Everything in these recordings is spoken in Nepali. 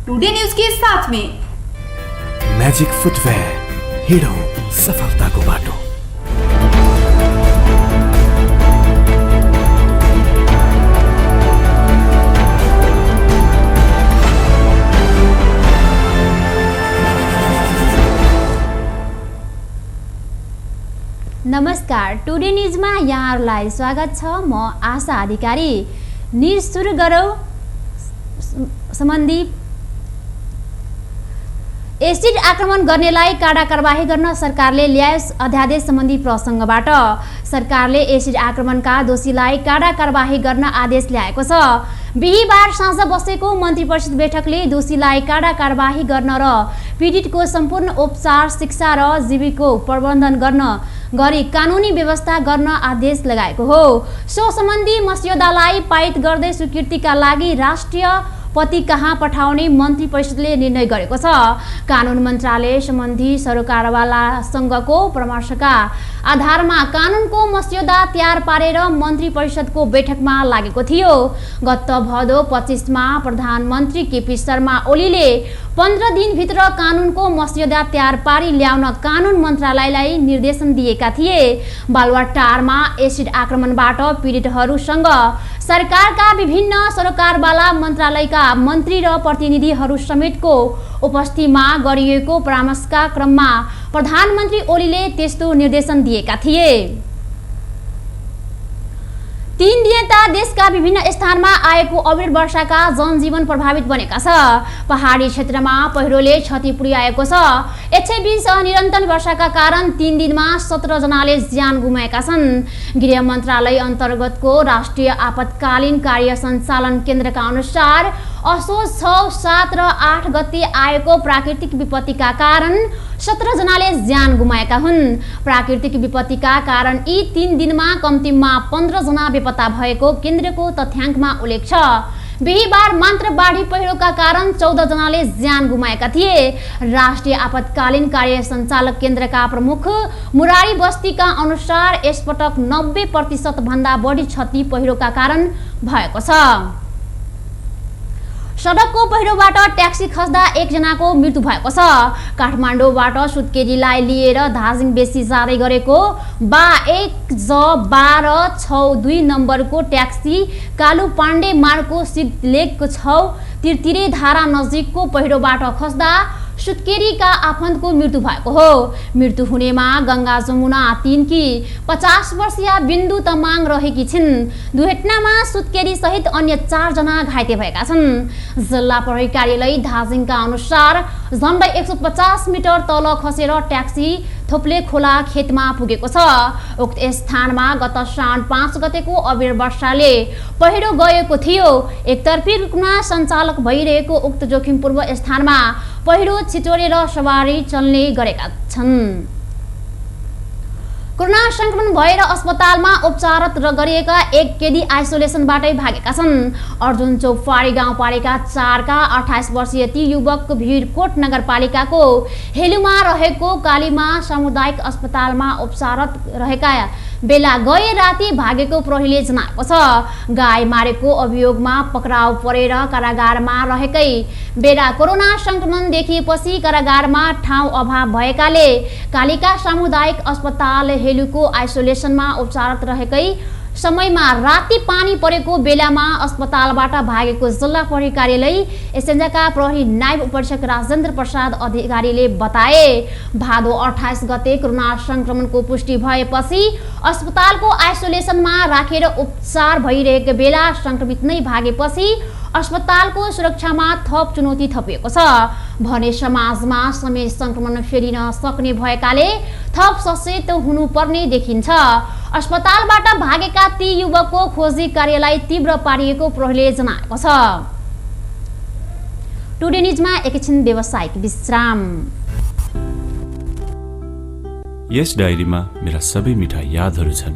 टुडे न्यूज के साथ में मैजिक फुटवेयर, हिँडौँ सफलताको बाटो। नमस्कार, टुडे न्यूजमा यहाँहरूलाई स्वागत छ। म आशा अधिकारी। न्यूज सुरु गरौँ। सम्बन्धी एसिड आक्रमण गर्नेलाई कडा कारबाही गर्न सरकारले ल्यायो अध्यादेश सम्बन्धी प्रसङ्गबाट। सरकारले एसिड आक्रमणका दोषीलाई कडा कारबाही गर्न आदेश ल्याएको छ। बिहीबार साँझ बसेको मन्त्री परिषद बैठकले दोषीलाई कडा कारबाही गर्न र पीडितको सम्पूर्ण उपचार, शिक्षा र जीविको प्रबन्धन गर्न गरी कानुनी व्यवस्था गर्न आदेश लगाएको हो। सो सम्बन्धी मस्यौदालाई पारित गर्दै स्वीकृतिका लागि राष्ट्रपति कहाँ पठाउने मन्त्री परिषदले निर्णय गरेको छ। कानुन मन्त्रालय सम्बन्धी सरकारवालासँगको परामर्शका आधारमा कानुनको मस्यौदा तयार पारेर मन्त्री परिषदको बैठकमा लागेको थियो। गत भदौ 25मा प्रधानमन्त्री केपी शर्मा ओलीले 15 दिनभित्र कानुनको मस्यौदा तयार पारी ल्याउन कानुन मन्त्रालयलाई निर्देशन दिएका थिए। बालुवाटारमा एसिड आक्रमणबाट पीडितहरूसँग सरकारका विभिन्न सरकारवाला मन्त्रालयका मन्त्री र प्रतिनिधिहरू समेतको उपस्थितिमा गरिएको परामर्शका क्रममा प्रधानमन्त्री ओलीले त्यस्तो निर्देशन दिएका थिए। 3 दिनता देशका विभिन्न स्थानमा आएको अविरल वर्षाका जनजीवन प्रभावित बनेका छ। पहाडी क्षेत्रमा पहिरोले क्षति पुर्याएको छ। यसैबीच निरन्तर वर्षाका कारण 3 दिनमा 17 जनाले ज्यान गुमाएका छन्। गृह मन्त्रालय अन्तर्गतको राष्ट्रिय आपतकालीन कार्य सञ्चालन केन्द्रका अनुसार असोज 6, 7 र 8 गते आएको प्राकृतिक विपत्तिका कारण 17 जनाले ज्यान गुमाएका हुन्। प्राकृतिक विपत्तिका कारण यी 3 दिनमा कम्तीमा 15 जना बेपत्ता भएको केन्द्रको तथ्याङ्कमा उल्लेख छ। बिहीबार मात्र बाढी पहिरोका कारण 14 जनाले ज्यान गुमाएका थिए। राष्ट्रिय आपतकालीन कार्य सञ्चालक केन्द्रका प्रमुख मुरारी बस्तीका अनुसार यसपटक 90% भन्दा बढी क्षति पहिरोका कारण भएको छ। सडकको पहिरोबाट ट्याक्सी खस्दा 1 जनाको मृत्यु भएको छ। काठमाडौँबाट सुत्केरीलाई लिएर धादिङ बेसी जाँदै गरेको 1J1262 नम्बरको ट्याक्सी कालु पाण्डे मार्गको सिद्धलेकको छौ तिरतिरे धारा नजिकको पहिरोबाट खस्दा सुत्केरीका आफन्तको मृत्यु भएको हो। मृत्यु हुनेमा गङ्गा जमुना 3 की 50 वर्षीय बिन्दु तमाङ रहेकी छिन्। दुर्घटनामा सुत्केरी सहित अन्य 4 जना घाइते भएका छन्। जिल्ला प्रहरी कार्यालय धादिङका अनुसार झन्डै 150 मिटर तल खसेर ट्याक्सी थोप्ले खोला खेतमा पुगेको छ। उक्त स्थानमा गत श्रावण 5 गतेको अविरल वर्षाले पहिरो गएको थियो। एकतर्फी रूपमा सञ्चालक भइरहेको उक्त जोखिमपूर्ण स्थानमा पहिरो छिचोरेर सवारी चल्ने गरेका छन्। कोरोना संक्रमण भएर अस्पतालमा उपचाररत गरिएका 1 कैदी आइसोलेसनबाटै भागेका छन्। अर्जुन चौपाडी गाउँपालिका 4 का 28 वर्षीय ती युवक भिरकोट नगरपालिकाको हेलुमा रहेको कालीमा सामुदायिक अस्पतालमा उपचाररत रहेका बेला गए राति भागेको प्रहरीले जनाएको छ। गाई मारेको अभियोगमा पक्राउ परेर कारागारमा रहेकै बेला कोरोना संक्रमण देखिएपछि कारागारमा ठाउँ अभाव भएकाले कालिका सामुदायिक अस्पताल हेलुको आइसोलेसनमा उपचाररत रहेकै समयमा राति पानी परेको बेलामा अस्पतालबाट भागेको जिल्ला प्रहरी कार्यालय एसेन्जाका प्रहरी नायब उपरीक्षक राजेन्द्र प्रसाद अधिकारीले बताए। भादो 28 गते कोरोना संक्रमणको पुष्टि भएपछि अस्पतालको आइसोलेसनमा राखेर उपचार भइरहेको बेला संक्रमित नै भागेपछि अस्पतालको सुरक्षामा थप चुनौती थपिएको छ भने समाजमा समेत संक्रमण फेरिन सक्ने भएकाले थप सचेत हुनुपर्ने देखिन्छ। अस्पतालबाट भागेका ती युवकको खोजी कार्यलाई तीव्र पारिएको प्रहरीले जनाएको छ। टुडे न्यूजमा एकैछिन व्यावसायिक विश्राम। यस डायरीमा मेरा सबै मिठा यादहरू छन्।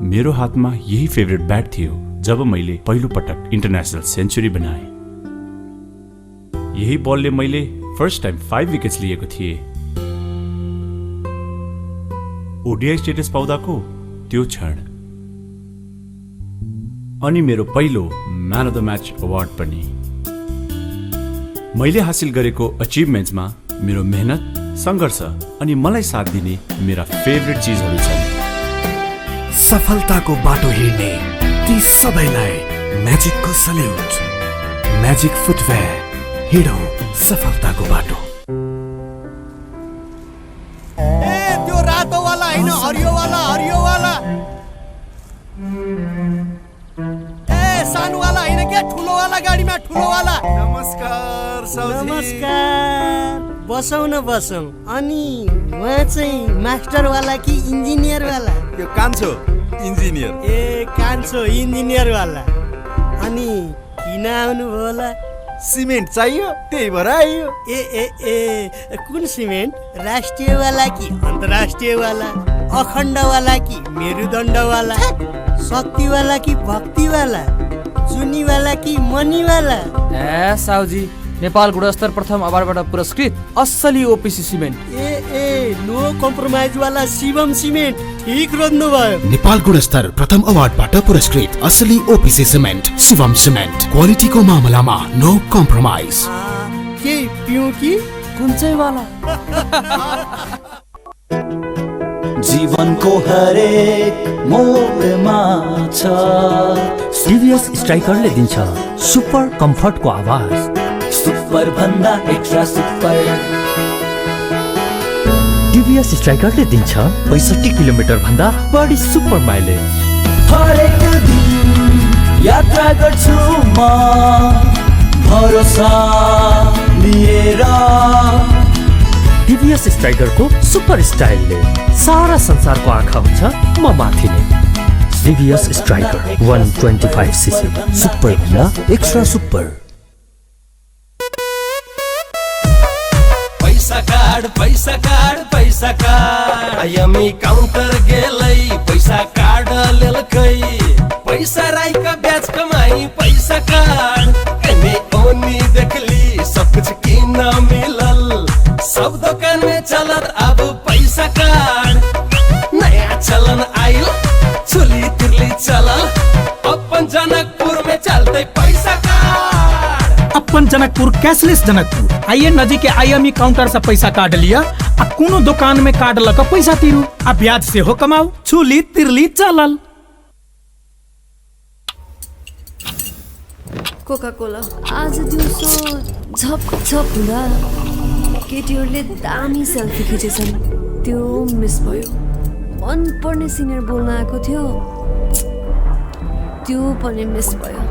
मेरो हातमा यही फेभरेट ब्याट थियो जब मैले पहिलो पटक इन्टरनेशनल सेन्चुरी बनाए। यही बलले मैले फर्स्ट टाइम 5 विकेट्स लिएको थिएँ। ओडीआई स्टेटस पाउँदाको त्यो क्षण अनि मेरो पहिलो man of the match award पनि। मैले हासिल गरेको अचिभमेन्ट्समा मेरो मेहनत, सङ्घर्ष अनि मलाई साथ दिने मेरा फेभरेट चिजहरू छन्। सफलताको बाटो हिँड्ने ती सबैलाई म्याजिकको सल्युट। म्याजिक फुटवेयर, हिँडौँ सफलताको बाटो। त्यो रातो वाला हैन, हरियो वाला, हरियो वाला। सानो वाला हैन के, ठुलो वाला गाडीमा, ठुलो वाला। नमस्कार साउजी। नमस्कार। बसौँ न बसौँ। अनि उहाँ चाहिँ मास्टर वाला कि इन्जिनियर वाला? यो कान्छो इन्जिनियर। ए कान्छो इन्जिनियर वाला। अनि किन आउनु भयो होला? सिमेन्ट चाहियो, त्यही भएर आइयो। ए ए ए कुन सिमेन्ट? राष्ट्रिय वाला कि अन्तर्राष्ट्रिय वाला? अखण्ड वाला कि मेरुदण्ड वाला? शक्ति वाला कि भक्ति वाला? जुनी वाला कि मनी वाला? ए साउजी, नेपाल गुणस्तर प्रथम अवार्डबाट पुरस्कृत असली ओपिसी सिमेन्ट। ए नो कम्प्रोमाइज वाला शिवम सिमेन्ट। ठीक रोज्नु भयो। नेपाल गुणस्तर प्रथम अवार्डबाट पुरस्कृत असली ओपिसी सिमेन्ट शिवम सिमेन्ट। क्वालिटीको मामलामा नो कम्प्रोमाइज। के पिउँ कि? कुन चाहिँ वाला? जीवनको हरेक मोडमा छ CVS स्ट्राइकरले दिन्छ सुपर कम्फर्टको आवाज। सुपर भन्दा एक्स्ट्रा सुपर। TVS स्ट्राइकरले दिन्छ 65 किलोमिटर भन्दा बढी सुपर माइलेज। हरेक दिन यात्रा गर्छु म भरोसा लिएर। TVS स्ट्राइकरको सुपर स्टाइलले सारा संसारको आँखा हुन्छ म माथि नै। TVS स्ट्राइकर 125cc सुपर भन्दा एक्स्ट्रा सुपर। पैसा कार्ड, पैसा कार्ड, पैसा कार्ड। आइएमई काउन्टर गेलै पैसा कार्ड लेलकै। पैसा राईका ब्याज कमाई पैसा कार्ड। एमे ओनी देखली सब कुछ किन मिलल। सब दुकान में चलत अब पैसा कार्ड। नया चलन आइल, चुली तिरली चलल। अपन जनकपुर में चलते पैसा कार्ड। अपन जनकपुर कैशलेस जनकपुर। आइए नजीक आईएमई काउंटर से पैसा काट लिया आ कोनो दुकान में काट लक पैसा तिरू आ ब्याज से हो कमाऊ। छुली तिरली चलल। कोका कोला आज दिउँसो झप झप हुँदा केटीहरूले दामी सेल्फी खिचेछन्। त्यो मिस भयो। मन पर्ने सिङ्गर बोल्न आएको थियो, त्यो पनि मिस भयो।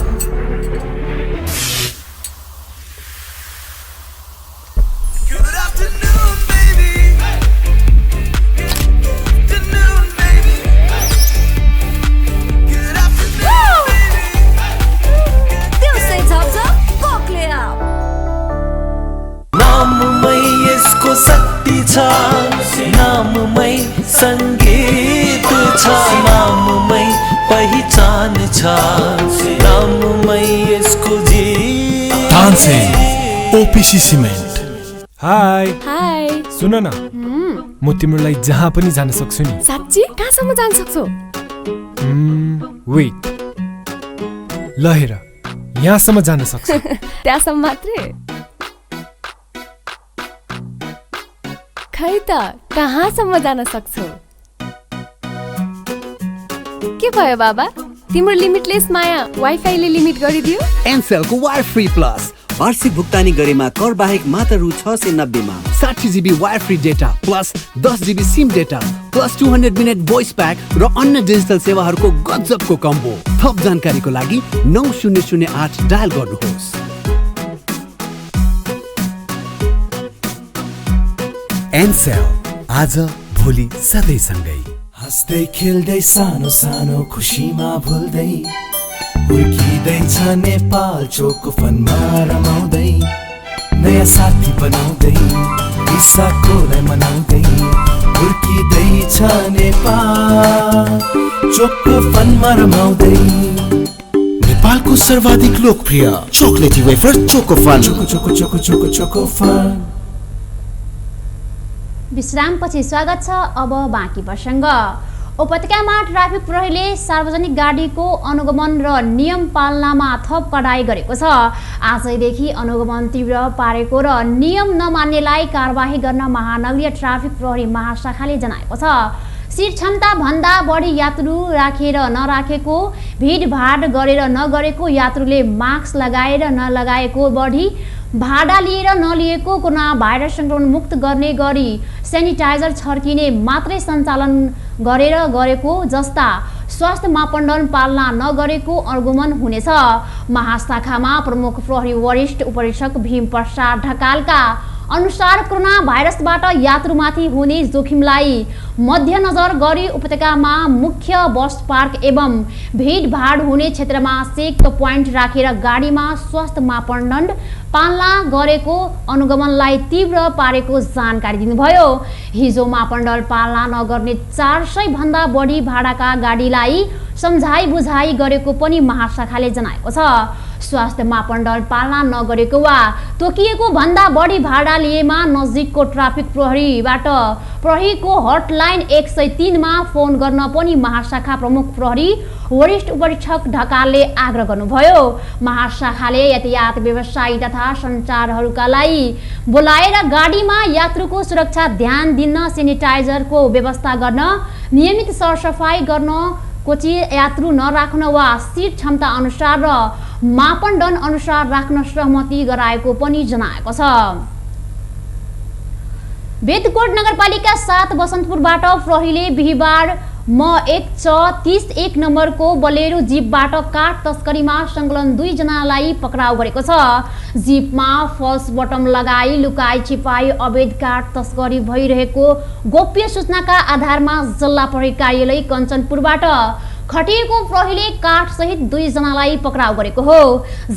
शक्ति छ नाममै, संगीत छ नाममै, पहिचान छ नाममै यसको जीत। Tansen OPC cement. हाय हाय, सुन न, म तिम्रो लागि जहाँ पनि जान सक्छु नि। साच्ची? कहाँसम्म जान सक्छौ? वेट, ल हेर, यहाँसम्म जान सक्छु। त्यहाँसम्म मात्रै? खै त कहाँसम्म जान सक्छौ? के भयो बाबा, तिम्रो लिमिटलेस माया वाइफाईले लिमिट गरिदियो? एनसेलको वायर फ्री प्लस वार्षिक भुक्तानी गरेमा कर बाहेक मात्र रु 690 मा 60 GB wire free data plus 10 GB SIM data plus 200 minute voice pack र अन्य डिजिटल सेवाहरूको गजबको कम्बो। थप जानकारीको लागि 9008 डायल गर्नुहोस्। एनसेल, आज भोलि सधैँ सँगै। हँस्दै खेल्दै सानो सानो खुसीमा भुल्दै हुर्किँदैछ नेपाल चोको फनमा रमाउँदै। नयाँ साथी बनाउँदै विशाखोलाई मनाउँदै हुर्किँदैछ नेपाल चोको फनमा रमाउँदै। नेपालको सर्वाधिक लोकप्रिय chocolaty wafer Chocofun. Choco choco choco choco Chocofun. विश्रामपछि स्वागत छ। अब बाँकी प्रसङ्ग। उपत्यकामा ट्राफिक प्रहरीले सार्वजनिक गाडीको अनुगमन र नियम पालनामा थप कडाई गरेको छ। आजैदेखि अनुगमन तीव्र पारेको र नियम नमान्नेलाई कारबाही गर्न महानगरीय ट्राफिक प्रहरी महाशाखाले जनाएको छ। सीट क्षमता भन्दा बढी यात्रु राखेर नराखेको, भिडभाड गरेर नगरेको, यात्रुले मास्क लगाएर नलगाएको, बढी भाडा लिएर नलिएको, कोरोना भाइरस संक्रमण मुक्त गर्ने गरी सेनिटाइजर छर्किने मात्रै सञ्चालन गरेर गरेको जस्ता स्वास्थ्य मापदण्ड पालना नगरेको अनुगमन हुनेछ। महाशाखामा प्रमुख प्रहरी वरिष्ठ उपरीक्षक भीम प्रसाद ढकालका अनुसार कोरोना भाइरसबाट यात्रुमाथि हुने जोखिमलाई मध्यनजर गरी उपत्यकामा मुख्य बस पार्क एवं भिडभाड हुने क्षेत्रमा चेक पोइन्ट राखेर गाडीमा स्वास्थ्य मापदण्ड पालना गरेको अनुगमनलाई तीव्र पारेको जानकारी दिनुभयो। हिजो मापदण्ड पालना नगर्ने 400 भन्दा बढी भाडाका गाडीलाई सम्झाइ बुझाइ गरेको पनि महाशाखाले जनाएको छ। स्वास्थ्य मापदण्ड पालना नगरेको वा तोकिएको भन्दा बढी भाडा लिएमा नजिकको ट्राफिक प्रहरीबाट प्रहरीको हटलाइन 103 मा फोन गर्न पनि महाशाखा प्रमुख प्रहरी वरिष्ठ उपरीक्षक ढकालले आग्रह गर्नुभयो। महाशाखाले यातायात व्यवसायी तथा सञ्चारहरूका लागि बोलाएर गाडीमा यात्रुको सुरक्षा ध्यान दिन सेनिटाइजरको व्यवस्था गर्न, नियमित सरसफाई गर्न, कोची यात्रु नराख्न वा सीट क्षमता अनुसार र मापदण्ड अनुसार राख्न सहमति गराएको पनि जनाएको छ। बेदकोट नगरपालिका 7 बसन्तपुरबाट प्रहरीले बिहिबार M131 नम्बरको बलेरो जीपबाट काठ तस्करीमा संलग्न 2 जनालाई पक्राउ गरेको छ। जीपमा फल्स बटम लगाई लुकाई छिपाई अवैध काठ तस्करी भइरहेको गोप्य सूचनाका आधारमा जिल्ला प्रहरी कार्यालय कञ्चनपुरबाट खटिएको प्रहरीले काठ सहित 2 जनालाई पक्राउ गरेको हो।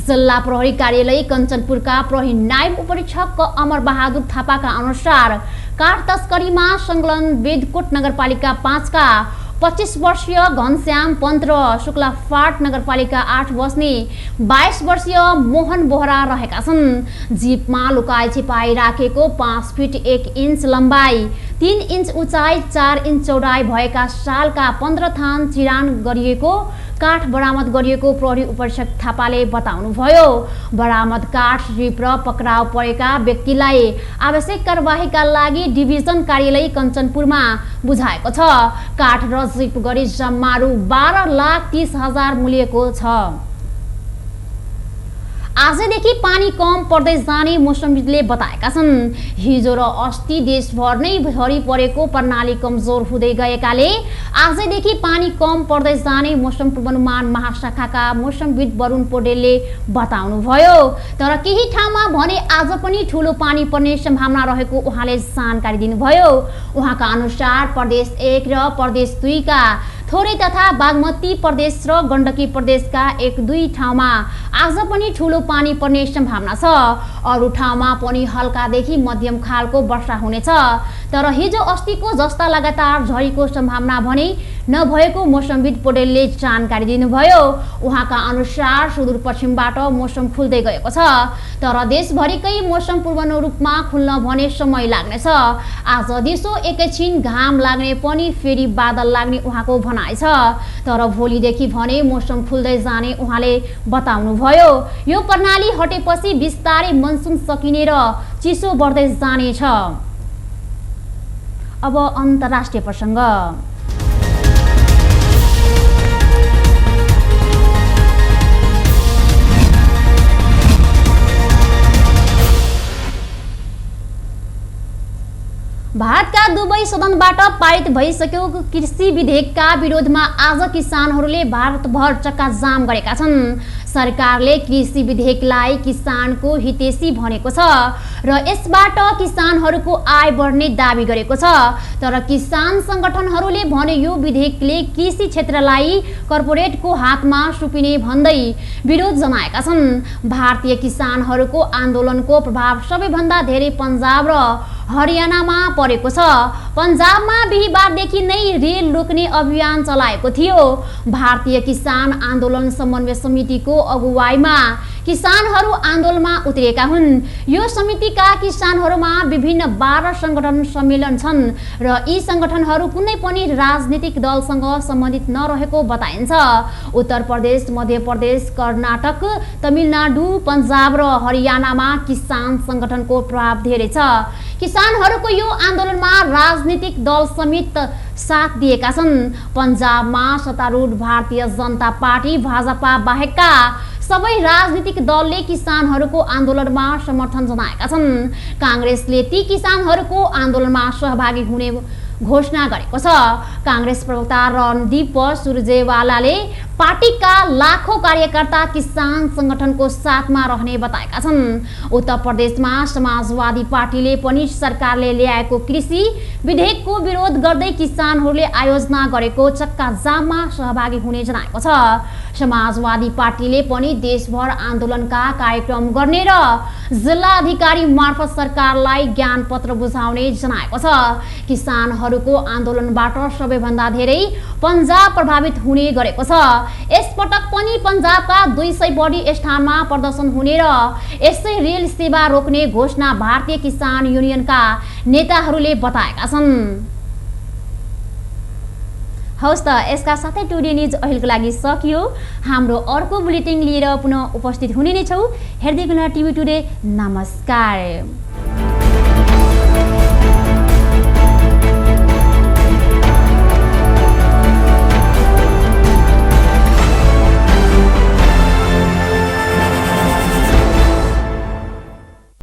जिल्ला प्रहरी कार्यालय कञ्चनपुरका प्रहरी नायब उपरीक्षक अमर बहादुर थापाका अनुसार काठ तस्करीमा संलग्न बेदकोट नगरपालिका 5 का 25 वर्षीय घनश्याम पन्त र शुक्लाफाट नगरपालिका 8 बस्ने 22 वर्षीय मोहन बोहरा रहेका छन्। जीपमा लुकाई छिपाई राखेको 5 फिट 1 इन्च लम्बाई, 3 इन्च उचाइ, 4 इन्च चौडाइ भएका सालका 15 थान चिरान गरिएको काठ बरामद गरिएको प्रहरी उपरीक्षक थापाले बताउनुभयो। बरामद काठ जीप र पक्राउ परेका व्यक्तिलाई आवश्यक कारबाहीका लागि डिभिजन कार्यालय कञ्चनपुरमा बुझाएको छ। काठ र जीप गरी जम्मा रु 12,30,000 मूल्यको छ। आजदेखि पानी कम पर्दै जाने मौसमविदले बताएका छन्। हिजो र अस्ति देशभर नै भरि परेको प्रणाली कमजोर हुँदै गएकाले आजदेखि पानी कम पर्दै जाने मौसम पूर्वानुमान महाशाखाका मौसमविद वरुण पौडेलले बताउनुभयो। तर केही ठाउँमा भने आज पनि ठूलो पानी पर्ने सम्भावना रहेको उहाँले जानकारी दिनुभयो। उहाँका अनुसार प्रदेश 1 र प्रदेश 2 का थोरै तथा बागमती प्रदेश र गण्डकी प्रदेशका 1-2 ठाउँमा आज पनि ठूलो पानी पर्ने सम्भावना छ। अरू ठाउँमा पनि हल्कादेखि मध्यम खालको वर्षा हुनेछ। तर हिजो अस्तिको जस्ता लगातार झरीको सम्भावना भने नभएको मौसमविद पौडेलले जानकारी दिनुभयो। उहाँका अनुसार सुदूरपश्चिमबाट मौसम खुल्दै गएको छ, तर देशभरिकै मौसम पूर्वानुरूपमा खुल्न भने समय लाग्नेछ। आज दिउँसो एकैछिन घाम लाग्ने पनि फेरि बादल लाग्ने उहाँको भनाइ छ। तर भोलिदेखि भने मौसम खुल्दै जाने उहाँले बताउनुभयो। यो प्रणाली हटेपछि बिस्तारै मनसुन सकिने र चिसो बढ्दै जानेछ। अब अन्तर्राष्ट्रिय प्रसङ्ग। भारतका दुवै सदनबाट पारित भइसकेको कृषि विधेयकका विरोधमा आज किसानहरूले भारतभर चक्काजाम गरेका छन्। सरकारले कृषि विधेयकलाई किसानको हितैषी भनेको छ र यसबाट किसानहरूको आय बढ्ने दाबी गरेको छ। तर किसान संगठनहरूले भने यो विधेयकले कृषि क्षेत्रलाई कर्पोरेटको हातमा सुम्पिने भन्दै विरोध जनाएका छन्। भारतीय किसानहरूको आन्दोलनको प्रभाव सबैभन्दा धेरै पन्जाब र हरियाणामा परेको छ। पन्जाबमा बिहिबारदेखि नै रेल रोक्ने अभियान चलाएको थियो। भारतीय किसान आन्दोलन समन्वय समितिको अगुवाईमा किसानहरू आन्दोलनमा उत्रिएका हुन्। यो समितिका किसानहरूमा विभिन्न 12 संगठन सम्मिलन छन् र यी संगठनहरू कुनै पनि राजनीतिक दलसँग सम्बन्धित नरहेको बताइन्छ। उत्तर प्रदेश, मध्य प्रदेश, कर्नाटक, तमिलनाडु, पन्जाब र हरियाणामा किसान संगठनको प्रभाव धेरै छ। किसानहरूको यो आन्दोलनमा राजनीतिक दल समेत साथ दिएका छन्। पन्जाबमा सत्तारूढ भारतीय जनता पार्टी भाजपा बाहेकका सबै राजनीतिक दलले किसानहरूको आन्दोलनमा समर्थन जनाएका छन्। कांग्रेसले ती किसानहरूको आन्दोलनमा सहभागी हुने घोषणा गरेको छ। कांग्रेस प्रवक्ता रणदीप सुरजेवालाले पार्टीका लाखौं कार्यकर्ता किसान संगठनको साथमा रहने बताएका छन्। उत्तर प्रदेशमा समाजवादी पार्टीले पनि सरकारले ल्याएको कृषि विधेयकको विरोध गर्दै किसानहरूले आयोजना गरेको चक्का जाममा सहभागी हुने जनाएको छ। समाजवादी पार्टीले पनि देशभर आन्दोलनका कार्यक्रम गर्ने र जिल्ला अधिकारी मार्फत सरकारलाई ज्ञान पत्र बुझाउने जनाएको छ। किसानहरूको आन्दोलनबाट सबैभन्दा धेरै पन्जाब प्रभावित हुने गरेको छ। यसपटक पनि पन्जाबका 200 बढी स्थानमा प्रदर्शन हुने र यसै रेल सेवा रोक्ने घोषणा भारतीय किसान युनियनका नेताहरूले बताएका छन्। हवस् त, यसका साथै टुडे न्युज अहिलेको लागि सकियो। हाम्रो अर्को बुलेटिन लिएर पुनः उपस्थित हुने नै छौँ। हेर्दै गर्नु टिभी टुडे। नमस्कार।